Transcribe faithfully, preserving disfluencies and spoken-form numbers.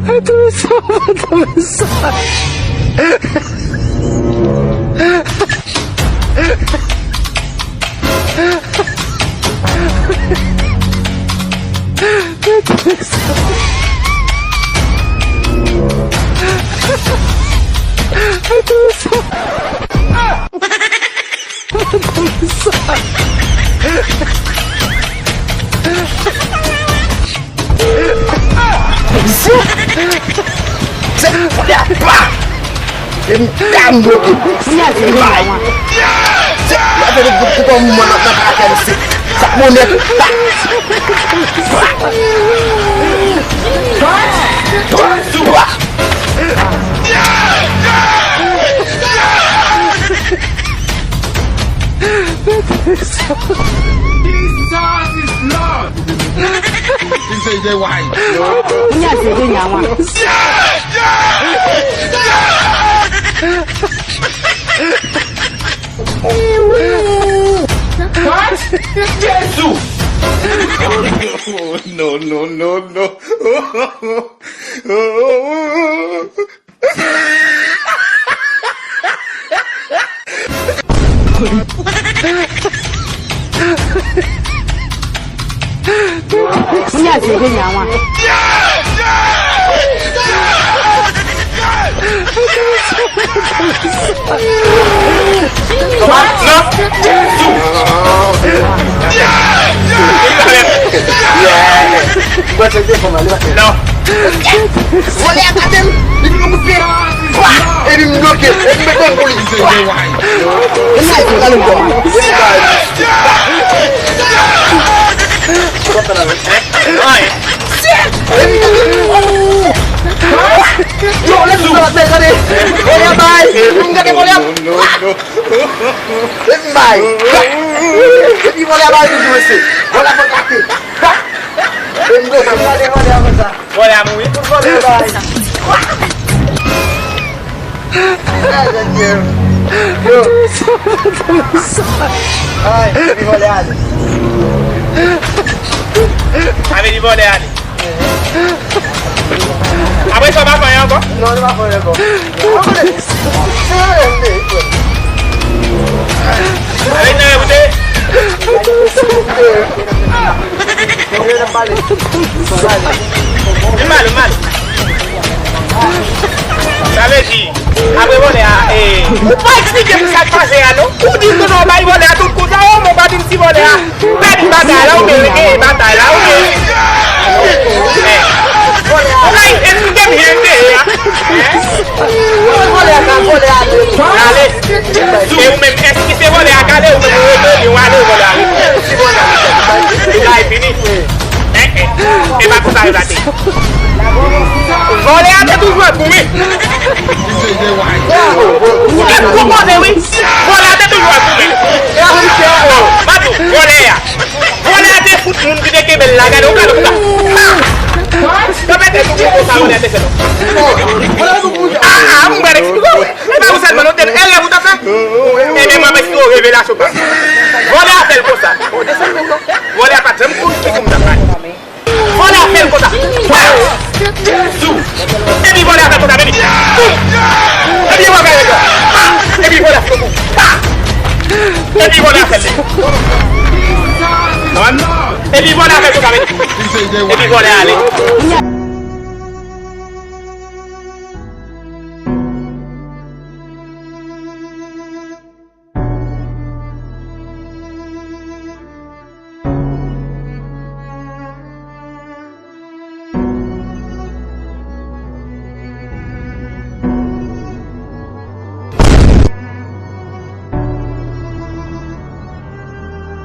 Mete sa, mete sa. Se, se, pa! E m ta m bloke. Bay. Se, la fè de group pou kòm mwen nan nan pa kèm se. Sa monnen. Jesus is Lord. He say they white. Kounye a se Kenya wan. What? Jezi! No, no, no, no. Kounye a se Kenya wan. Non. Vòlè a gade m, li vin yon kout pye. Pwa! Epi m bloke, epi m met kòn pou li. Pwa! Gade m kòman. Yo, lè m sa la tèt, gade. Vòlè a bay. M gade vòlè a. Epi m bay. Epi vòlè a bay toujou, mesye. Vòlè a fè kate. Epi m gade vòlè a konsa. Vòlè a mouri. Vòlè a bay. Ay, Jacques. Yo. Ay, epi vòlè a ale. Sa vle di vòlè a ale. Apre sa, w pa fè anyen ankò? Non, nou pa fè anyen ankò. Anyen, koute. Li mal, li mal. Sa vle di, apre vòlè a, e, ou pa eksplike m sa k pase a, non? Ou di m, non, non, bay vòlè a tout kou sa, o, men w pa di m si vòlè a pèdi batay la, oubyen li genyen batay la, oubyen. Ou ka, e m te byen te ye a. Vòlè a ka vòlè ale. Ale. E ou menm, èske se vòlè a k ale, ou menm ou rete, oubyen w ale, vòlè a rete? Li ka fini. E pa konsa yo gate. Vòlè a te toujou ap goumen. Ou te gwo koze, wi. Vòlè a te toujou ap goumen. Matou, vòlè a. Vòlè a te fout moun ki te kenbe l la, gade, ou gade, ou gade. Yo mete tout sa vòlè a te fè, non. Ah, ah, m pral eksplike w. E pa ou sèlman, non, te, e lè pou ta fè. Ebyen, mwen, mwen, si w revelasyon pa. Vòlè a fè l konsa. Vòlè a pa janm konn ki kou m t ap pale. Vòlè a fè l konsa. Epi vòlè a fè l konsa, epi. Boum! Epi vòlè a fè l konsa. Epi vòlè a fè l. Epi vòlè a fè l konsa, epi. Epi vòlè a ale.